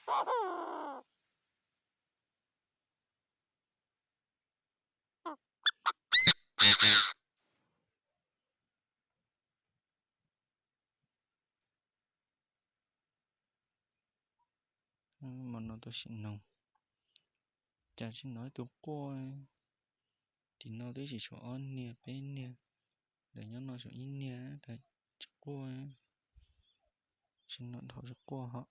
Mo no tau sim noog. Cas tsis hnov ib tug quaj? Tim no twb tsis tshuav ob niag peb niag, ntawm nyob no tshuav ib niag tas tsis quaj, tsis hnov dhau tsis quaj hos.